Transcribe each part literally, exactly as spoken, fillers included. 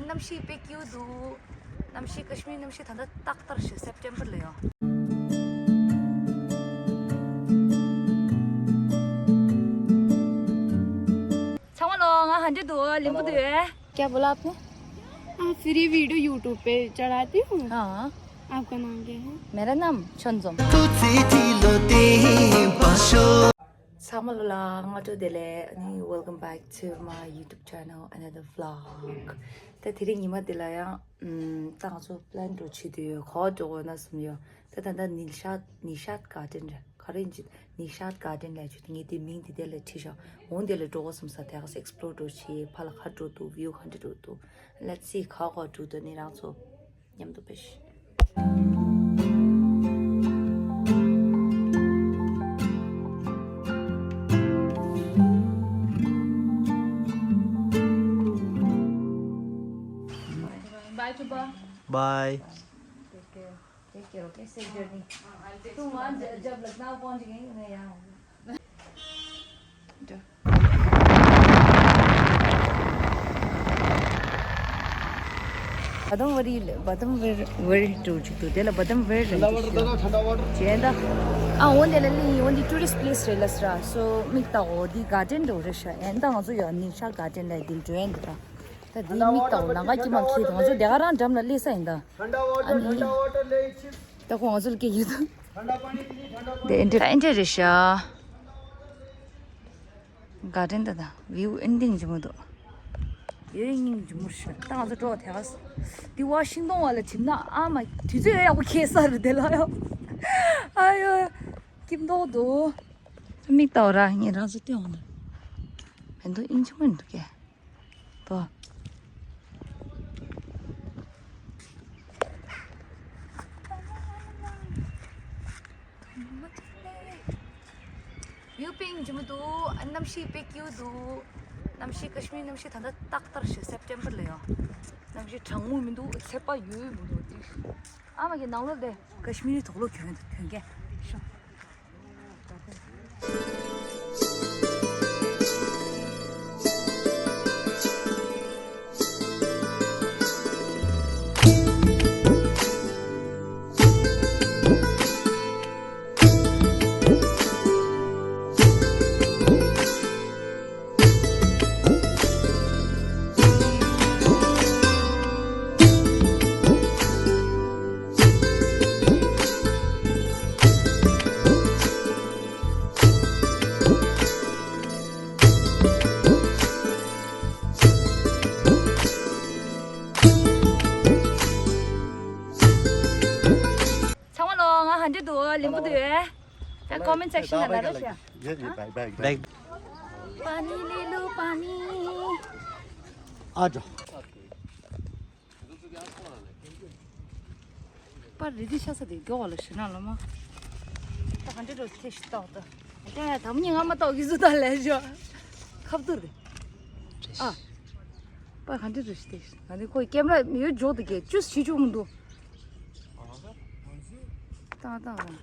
གནམ་གཤིས་དཔེ་སྐྱིད་པོ་འདུག་གནམ་གཤིས་ཀ་ཤི་མིར་གནམ་གཤིས་ད་ལྟ་ཏག་ཏག་རེད་ཤག་སེབ་ཊེམ་བར་ལ་ཡོང་། ཚང་མ་ལོ། ང་ཧན་འདྲེ་འདུག་ལེན་པོ་འདུག क्या बोला आपने? आप फ्री वीडियो यूट्यूब पे चढ़ाती हूँ। हाँ। आपका नाम क्या है? मेरा नाम ཆོས་འཛོམས། ཚང་མ་ལོ་ལ་སྔ་དྲོ་བདེ་ལེགས། ཨ་ནི། welcome back to my YouTube channel, another vlog. ད་དེ་རིང་ཉི་མ་འདི་ལ་ཡང་ཨམ། ད་ང་ཚོ་པི་ལན་འགྲོ་བྱེད་དུ་ཡོད། ག་པར་འགྲོ་དགོས་ན་བསམ་ཡོད། ད་ད་ལྟ་ནིལ་ཤཱད་ནིལ་ཤཱད་གར་ཌེན་རེད། ག་རེ་ཡིན་ཅི། ནིལ་ཤཱད་གར་ཌེན་ལབ་ཡ་ཅིག་ངས་དེ་མིང་དེ་དེ་ལ་བྲིས་ཤག་འོ་དེ་ལ་འགྲོ་དགོས་བསམ་ས། དེ་ག་སེ་ཨེགས་པི་ལོར་འགྲོ་བྱེད། ཕར་ལ་ག་འགྲོ་འདུག་ཝིའུ་ག་འདྲ་འགྲོ་འདུག let's see ག་ག་འགྲོ་འདུག་ནི་རང་ཚོ། མཉམ་དུ་པེ་ཤི། Bye, Chuba. Bye. Take care. Take care, okay? Safe journey. तुम वहाँ ज-, जब लखनऊ पहुँच गई, मैं यहाँ हूँ। ད་དུང་ཝེ་རི་ཝེ་རི་ཊུར་ཅིག་འདུག་དེ་ལ་བ་དམ་ཝེ་རི་ཊུར་ཅེ་ད། ཨ་འོ་དེ་ལ་ལི་འོ་དེ་ཊུ་རི་སི་ཊི་པི་ལེ་སི་རེད་ལ་སི་ར། སོ་མིག་ལྟ་འོ་དེ་གར་ཌེན་འདྲ་བོ་རེད་ཤག་ཨེ་ད་ང་ཚོ་ཡང་ནིལ་ཤཱད་གར་ཌེན་ལ་དེ་འགྲོ་ཡ་འདུག་ད། ད་དེ་མིག་ལྟ་འོ་ནམ་མཁའ་དཀྱིལ་མ་འཁྱིལ་འདུག་ང་ཚོ་དེ་ག་རང་འགྲམ་ལ་སླེབས་ས་ཡིན་ད། ཨ་ནི། ད་ཁོ་ང་ཚོ་ལ་སྐད་ཡོད་དོ། དེ་འདྲ་དེ་འདྲ་རེད་ཤག་གར་ཌེན་ད་ད་ཝིའུ་ཨེན་ཌིང་ལྗིད་མོ་འདུག་ཡོད་སྙིང་ལྗིད་མོ་ཤག་ད་ང་ཚོ་འགྲོ་དེ་ག་ས། དེ་བ་ཤིང་སྡོང་བ་ལ་གྲིམ་ན་ཨ་མ་དུས་ཚོད་ཡག་པོ་ཁེལ་ས་རེད་དེ་ལ་ཡོ། ཨ་ཡོ། སྐྱིད་མདོག་འདུག་མིག་ལྟ་བ་ར་ངས་རང་ཚོ་སྟོན་འོང་ན། མེ་ཏོག་ཨིན་ཆི་མིན་འདུག་གས། ཏོ། ཝིའུ་པིང་ཇི་མ་འདུག་གནམ་གཤིས་དཔེ་སྐྱིད་པོ་འདུག་གནམ་གཤིས་ཀ་ཤི་མིར་གནམ་གཤིས་ད་ལྟ་ཏག་ཏག་རེད་ཤག་སེབ་ཊེམ་བར་ལ་ཡོང་། གནམ་གཤིས་གྲང་མོ་མི་འདུག་ཚད་པ་ཡོད་མི་འདུག་ཨ་མ་གི་ནང་ལོགས་དེ་ཀ་ཤི་མིར་དོག་ལོག་གྱོན་གྱོན་གྱོན་གྱོན་ཤོག་ཚང་མ་ལོ། ང་ཧན་འདྲེ་འདུག་ལེན་པོ་འདུག་ཡ་ཀོ་མེན་སེག་ཤན་ལ་ལ་རོ་ཤ། པ་ནི་ལེ་ལོ་པ་ནི། ཨ་ཇོ། པར་རི་དི་ཤ་ས་དེ་མགྱོགས་ལ་ཞེ་ན་ལ་མ། ད་ག་འདྲེ་རོ་ཁེ་ཤི་ཏོག་ཏོ། ད་ད་མོ་ཉི་ང་མ་ཏོག་གི་བཟོ་ད་ལས་ཞོ། ཁབ་ཏུར་གི། ཨ། པར་ག་འདྲེ་རོ་ཤི་ཏེ་ང་ནི་ཁོའི་ཀེམ་ར་ཡོད་འཇོག་ཏུ་གི་ཅུས་ཤི་ཅུ་མི་འདུག་ཏང་ཏང་ར།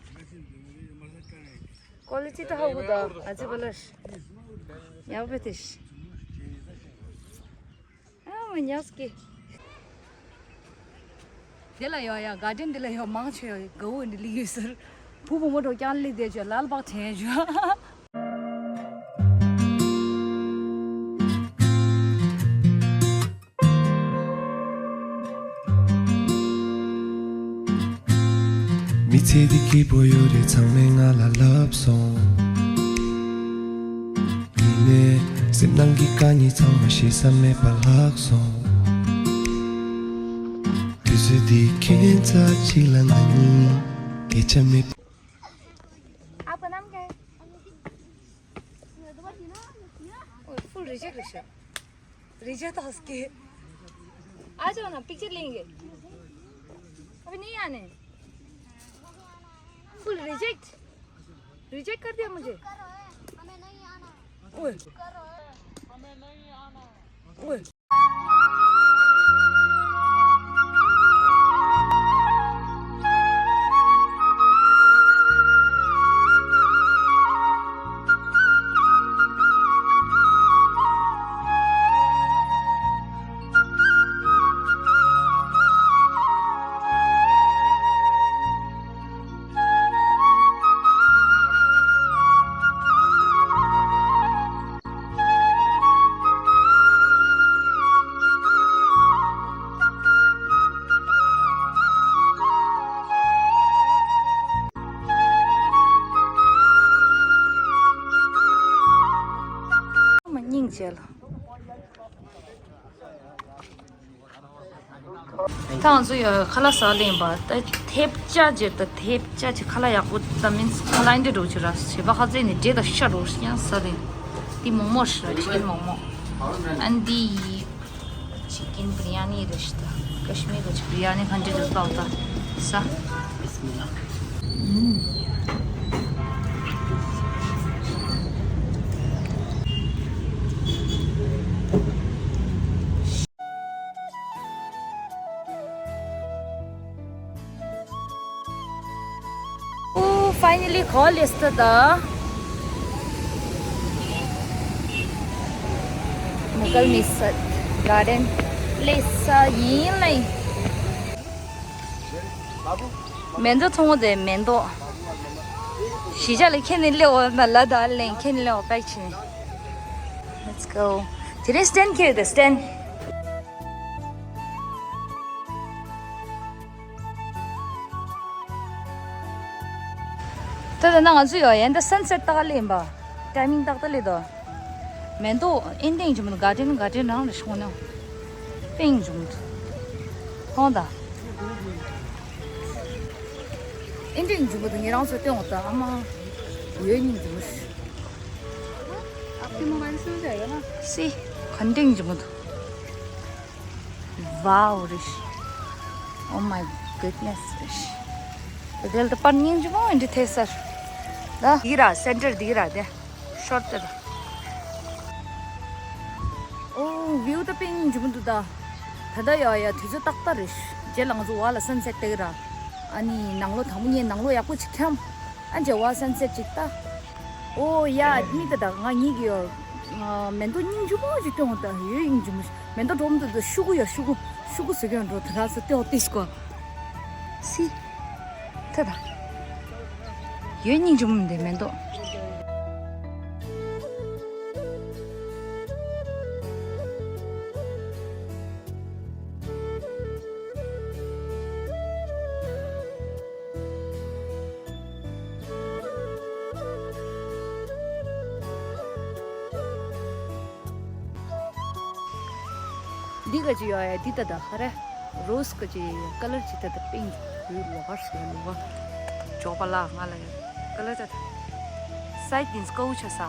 ཀོ་ལི་ཊི་ད་ཧ་གོ་ད་ཨ་ཙི་བ་ལ་ཤི། ཡག་པོ་ཏེ་ཤི། ཨ་མ་ཉག་སྐྱེ། དེ་ལ་ཡོད་ཡ་གར་ཌེན་འདི་ལ་ཡོད་མང་ཆེ་ཡོད་དགའ་བོ་འདི་ལི་ཡོད་ཟེར། བུ་བུ་མོ་གྲོགས་ཀྱང་ལི་དེ་བྱོས་ལལ་བག་དྲན་བྱོས། མི་ཚེ་འདི་སྐྱིད་པོ་ཡོད་རེད་ཚང་མས་ང་ལ་ལབ་སོང་། ཡིན་ནའི་སེམས་ནང་གི་དཀའ་ངལ་ཚང་མ་ཞེ་ས་མེད་པ་ལྷག་སོང་། དུས་ཚོད་འདི་ཁྱད་མཚར་ཅིག་ལ་ང་གཉིས་སྐད་ཆ་མེད། आपका नाम क्या है? ओए, फुल रिजेक्ट है। रिजेक्ट था उसके। आ जाओ ना, पिक्चर लेंगे। अभी नहीं आने। Full reject. रिजेक्ट कर दिया मुझे। ओए। ओए। ད་ང་ཚོ་ཡ་ཁ་ལག་ཟ་ལེན་པ་ད་ཐེབས་ཆ་ཅེར་ད་ཐེབས་ཆ་ཅེར་ཁ་ལག་ཡག་པོ་ད་མིན་ཁ་ལག་འདི་འགྲོ་ཆེ་ར་བྱེད་པ་ཁ་ཚེ་ནི་འདྲེ་ད་ཤ་འགྲོ་ཡང་ཟ་ལེན། འདི་མོག་མོག་ཤི་ར་ཅིག་མོག་མོག་ཨན་འདི་ཅིག་ཀིན་བི་རི་ཡ་ནི་རེད་ཤི་ད་ཀ་ཤི་མིར་གི་ཅིག་བི་རི་ཡ་ནི་ཁ་འདྲེ་འགྲོ་ཏོག་ད་ཟ། ཨོ། ཕའི་ནལ་ལི་ག་པར་སླེབས་ད། མུ་གལ་མི་སད་གར་ཌེན་སླེབས་ས་ཡིན་ལེ། མེ་ཏོག་ཚོང་ཁང་དེ་མེ་ཏོག་གཞིས་ཆགས་ལ་ཁྱེད་ནི་སླེབས་འོ་ན་ལ་དྭགས་ལ་ཁྱེད་ནི་སླེབས་འོ་པེག་ཆེ། Let's go. དེ་རིང་སི་ཊེན་ཁྱེར་དེ་སི་ཊེན། ད་ད་ན་ང་ཚོ་ཡོད་ཡན་ད་སན་སེཊ་ཏག་ལེ་ཡིན་པ། ཊའི་མིང་ཏག་ཏག་ལེ་དོ། མེ་ཏོག་ཨིན་ཏིང་ཇུ་མོ་ག་ཏྲེན་ག་ཏྲེན་རང་ལ་ཤོང་ན། པིང་ཇུ་མོ་དུ། ཧོང་ད། ཨིན་ཏིང་ཇུ་མོ་དུ་ཉེ་རང་ཚོ་སྟོན་འོ་ད་ཨ་མ། ཡོད་ཉིན་ཇུ་མོ་ཤི། आपके मोबाइल से हो जाएगा ना? सी། ཁོན་ཏིང་ཇུ་མོ་དུ། Wow, Rish. Oh my goodness, Rish. ད་དེ་ལ་ད་པར་སྙིང་རྗེ་མོ་འདི་ཐེ་སར། ད་འདི་ར་སེན་ཊར་འདི་ར་དེ་ཤོར་ཏེ་ར། ཨོ་བིའུ་ད་དཔེ་སྙིང་རྗེ་མོ་འདུག་ད། ད་ད་ཡ་ཡ་དུས་ཚོད་ཏག་ཏག་རེད། རྗེས་ལ་ང་ཚོ་བ་ལ་སན་སེཊ་ལྟ་གི་ར། ཨ་ནི་ནང་ལོགས་དང་པོ་ངས་ནང་ལོགས་ཡག་པོ་ཅིག་འཁྱམ། ཨ་རྗེས་བ་སན་སེཊ་ཅིག་ལྟ། ཨོ་ཡ་མི་ད་ད་ང་གཉིས་ཀྱི་ཡོ། ང་མེ་ཏོག་སྙིང་རྗེ་མོ་ཞིག་སྟོན་འོང་ད་ཡོད་སྙིང་རྗེ་མོ་ཞིག་མེ་ཏོག་སྒྲོམ་དུ་ད་ཤུ་གུ་ཡ་ཤུ་གུ་ཤུ་གུ་ཟེར་གྱི་ཡོད་འགྲོ་ད་ར་ས་ཏེའོ་ཏིས་ཀོ་སི། ད་ད་ཡོད་སྙིང་རྗེ་མོ་འདི་མེ་ཏོག་འདི་ག་ཅི་ཡོད་ཡ་འདི་ད་ད་ཧ་རེ། རོ་སི་ག་ཅི་ཀ་ལར་ཅི་ད་ད་པིང་ཡོད་ལོ་གར་སི་ཡ་ལོ་ག་ཇོ་པ་ལ་ང་ལ་ཡ་ཀ་ལར་ད་ད་སའི་ཏིན་སི་ཀའུ་ཆ་ས།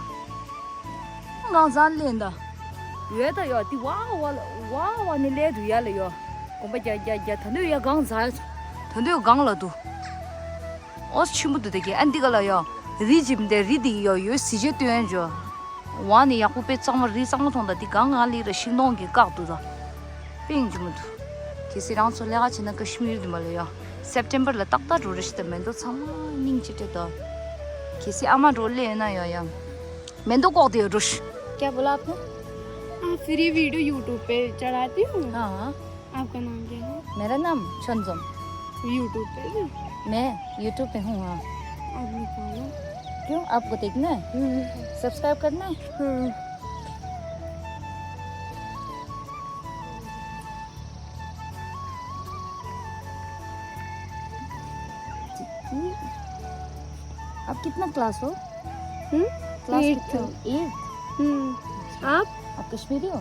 ངང་ཚང་ལེན་ད། ཡོད་ད་ཡོད་འདི་བ་བ་ལ་བ་བ་ནི་ལས་དུ་ཡ་ལ་ཡོད། གོམ་པ་རྒྱ་རྒྱ་རྒྱ་ད་འདོད་ཡ་གང་ཚ། ད་འདོད་གང་ལ་དུ། ཨོ་ཆུན་པོ་དུ་དེ་གི་ཨ་འདི་ག་ལ་ཡོད། རི་ཇིམ་དེ་རི་དེ་ཡོད་ཡོད་སི་ཇེ་སྟོན་འཇོ། ཝང་ནི་ཡག་པོ་དཔེ་གཙང་མ་རི་གཙང་མ་མཐོང་ད་འདི་གང་ང་ལི་ར་ཤིང་སྡོང་གི་བཀག་འདུག་ད། པིང་ཇི་མོ་དུ། གལ་སྲིད་རང་ཚོ་ལས་ཀ་བྱེད་ན་ཀ་ཤི་མིར་དུ་མ་ལ་ཡོད། སེབ་ཊེམ་པར་ལ་ཏག་ཏག་འགྲོ་རེ་ཞིག་ད་མེ་ཏོག་ཚང་མ་སྙིང་རྗེ་སྤྲད་ད། གལ་སྲིད་ཨ་མ་འགྲོ་ལེ་ཡོད་ན་ཡོད་ཡང་། མེ་ཏོག་ཀོག་དེ་ཡོད་འགྲོ་ཤི། क्या बोला आपने? आप फ्री वीडियो यूट्यूब पे चढ़ाती हो? हाँ। आपका नाम क्या है? मेरा नाम छनजोम। यूट्यूब पे भी? मैं यूट्यूब पे हूँ, हाँ। आप निकालो। क्यों, आपको देखना है? हम्म। सब्सक्राइब करना है? हम्म। आप कितना क्लास हो? हम्म? Class eight. कितना? एट। हम्म। आप? आप कश्मीरी हो?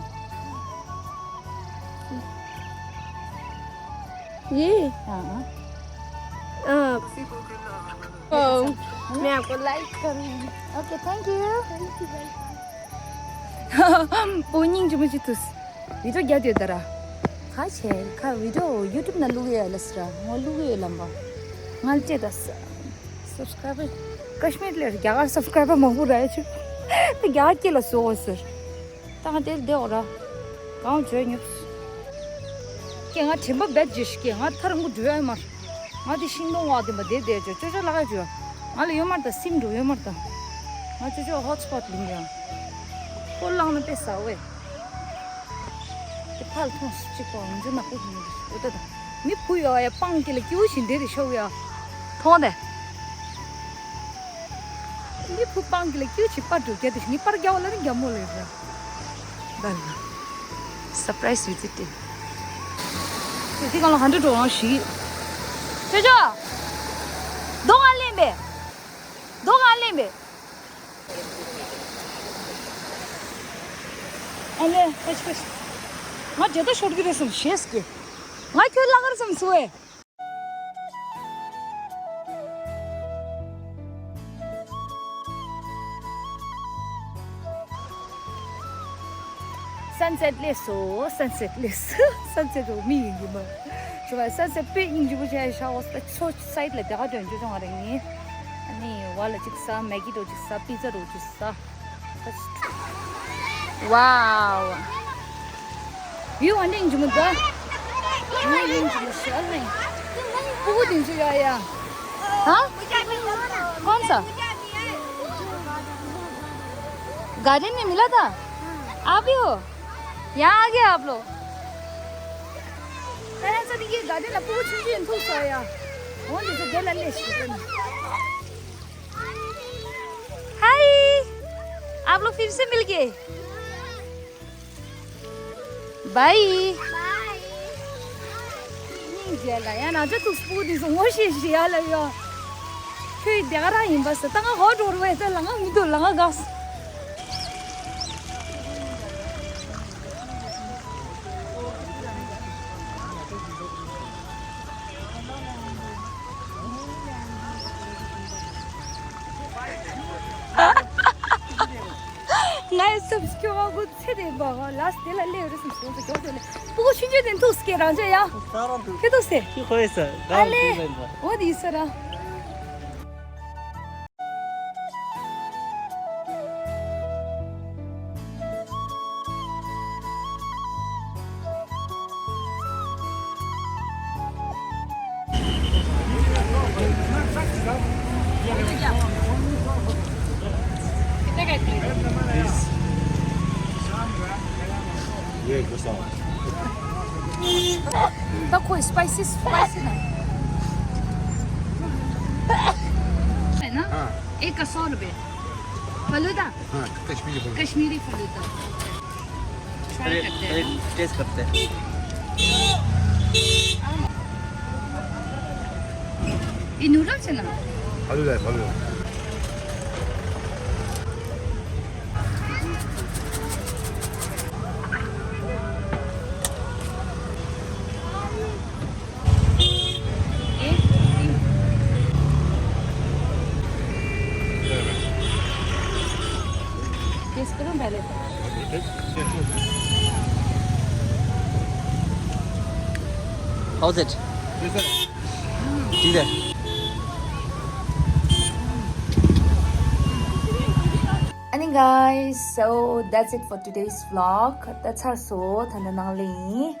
ये? हाँ, हाँ। आप? ओ, मैं आपको लाइक करूँगी। Okay, thank you. Thank you, welcome. पोनिंग जो मुझे तुस। वीडियो क्या दियो दरा? खा छे, खा वीडियो YouTube ना लुगे लसरा, वो लुगे लंबा। नलचे दस। सब्सक्राइबर कश्मीर ले ग्यारह सब्सक्राइबर मंगू रहे छु। तो ग्यारह के लसो सर। ད་ང་དེར་བསྡད་འོ་ར། གང་བྱོས་ཉོབ། ཀྱེ་ང་དྲན་པ་རྦད་བརྗེད་ཤིག་ཀྱེ་ང་ཐར་མགོ་འགྲོ་ཡ་མར། ང་དེ་ཤིང་སྡོང་བ་དེ་མ་བསྡད་བསྡད་བྱོས་ཅོ་ཅོ་ལ་ག་བྱོས། ང་ལ་ཡོད་མར་ད་སིམ་འགྲོ་ཡོད་མར་ད། ང་ཅོ་ཅོ་ཧོ་ཊི་སི་པོ་ཊི་ལིང་ཡ། ཁོ་ལངས་ན་དཔེ་ཟ་བས། དེ་ཕར་ལ་ཐོངས་སུ་གཅིག་པ་འོང་རྒྱུ་ནག་པོ་ཡིན་འདུག་ད། མི་བུ་ཡོད་ཡ་སྤང་ཀྱི་ལ་སྐྱིའུ་བཞིན་བསྡད་དེ་ཤོག་ཡ། མཐོང་དེ། ངའི་བུ་སྤང་གི་ལ་སྐྱིད་ཆེ་པར་འགྲོ་རྒྱ་དེ་ངའི་པར་རྒྱ་བ་ལ་ནི་རྒྱ་མོ་ལས་རེད། ད་ལ། སར་པ་རའི་སི་ཝི་ཛི་ཊི་དེ། དེ་གང་ལ་ག་འདྲ་འགྲོ་རང་ཞིག་ཅོ་ཅོ། རྡོ་ང་ལེན་པས། རྡོ་ང་ལེན་པས། ཨ་ལེ་ཁ་ཤི་ཁ་ཤི། ང་རྒྱ་ད་ཤོར་གི་རེད་བསམ་ཞེས་ཀྱི། ང་ཁྱོད་ལ་གར་སམ་སུ་ཨེ། Sunset སླེབས་སོ། Sunset སླེབས་སོ། Sunset རུ་མི་ཡིན་གྱི་མ། ཞུ་བ་sunset དཔེ་སྙིང་རྗེ་པོ་བྱས་ཤག་འོ་ས་ཚོ་side ལ་དེ་ག་དོན་ཅོ་ཅོ་ང་རེ་ནི། ཨ་ནི་བ་ལ་ཅིག་ཟ། Maggi འདྲ་ཅིག་ཟ། Pizza འདྲ་ཅིག་ཟ། Wow. You want to enjoy the? नहीं, नहीं enjoy, नहीं। बहुत enjoy आया। हाँ? कौन सा? गार्डन में मिला था? आप भी हो? यहाँ आ गया आप लोग? तरह से ये गार्डन आपको कुछ भी इंतु सोया। वो जैसे दिल ले। हाय। आप लोग फिर से मिल गए। Bye. ཉིན་རྗེས་ལ་ཡང་ན་ཅོ་ཐུག་སྤུ་དེ་སོང་ངོ་ཤེས་ཤེས་ཡ་ལ་ཡོ། ཁྱོད་དེ་ག་རང་ཡིན་པ་ཟེར་ད་ང་ཧོ་འགྲོ་རུ་བས་ད་ལ་ང་མི་འདུག་ལ་ང་དགའ། ང་ཡི་སེམས་སྐྱོ་བ་གོ་ཚེ་དེ་འབའ་ལ་སྟེ་ལ་ལེ་རེ་སེམས་སོང་ཚེ་སྐྱོ་ཚེ་ལེ་པུ་གོ་ཆུན་ཆུན་དེ་འཐུག་སྐེ་རང་ཅེ་ཡ། ཁེ་ཐུག་སེ། ཁི་ཁོ་ཡི་ས་ཨ་ལེ། འོ་དེ་ཡི་ས་ར། ये गुस्सा। तो कोई spicy, spicy ना। है ना? हाँ। एक का सौ रुपए। फलूदा। हाँ, कश्मीरी फलूदा। कश्मीरी फलूदा। Try करते हैं। Taste करते हैं। ये नूडल्स है ना? फलूदा है, फलूदा। टेस्ट करूं पहले। How's it? ठीक है। Ani guys, so that's it for today's vlog. That's our so ཐ་ན་ནང་ལེན།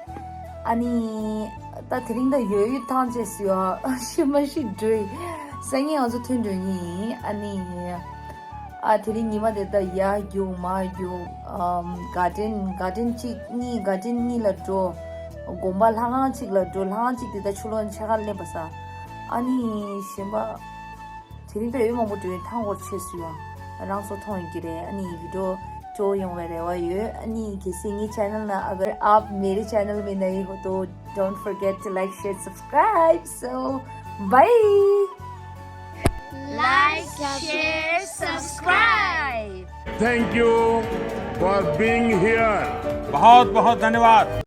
Ani ད་དེ་རིང་ད་ཡོད་ཡོད་ཐང་ཅེས་སུ་ཡོད་ཤི་མ་ཤི་འགྲོ་ཡི། སང་ཉིན་ང་ཚོ་ཐོན་འགྲོ་ཡིན། Ani ཨ་དེ་རིང་ཉི་མ་དེ་ད་ཡར་རྒྱུག་མར་རྒྱུག་ཨམ་ག་ཌེན་ག་ཌེན་གཅིག་གཉིས་ག་ཌེན་གཉིས་ལ་འགྲོ། དགོན་པ་ལྷ་ཁང་གཅིག་ལ་འགྲོ། ལྷ་ཁང་གཅིག་དེ་ད་ཆུ་ལོག་ཕྱེད་ཀ་སླེབས་པ་ས། ཨ་ནི་གཞན་པ་དེ་རིང་ད་ཡོད་མང་པོ་འགྲོ་ཡིན། ཐང་སྐོར་ཆེ་སུ་ཡང་རང་ཚོ་མཐོང་ཡོང་གི་རེད། ཨ་ནི་ཝི་ཌི་ཡོ་སྐྱོ་ཡོང་བའི་རེ་བ་ཡོད། ཨ་ནི་གལ་སྲིད་ངའི་ཆེ་ནལ་ན་ཨ་གར་ཨབ་མེ་རི་ཆེ་ནལ་མེ་ན་ཡི་ཧོ་ཏོ། Don't forget to like, share, subscribe. So, bye. Like, share, subscribe. Thank you for being here. बहुत बहुत धन्यवाद।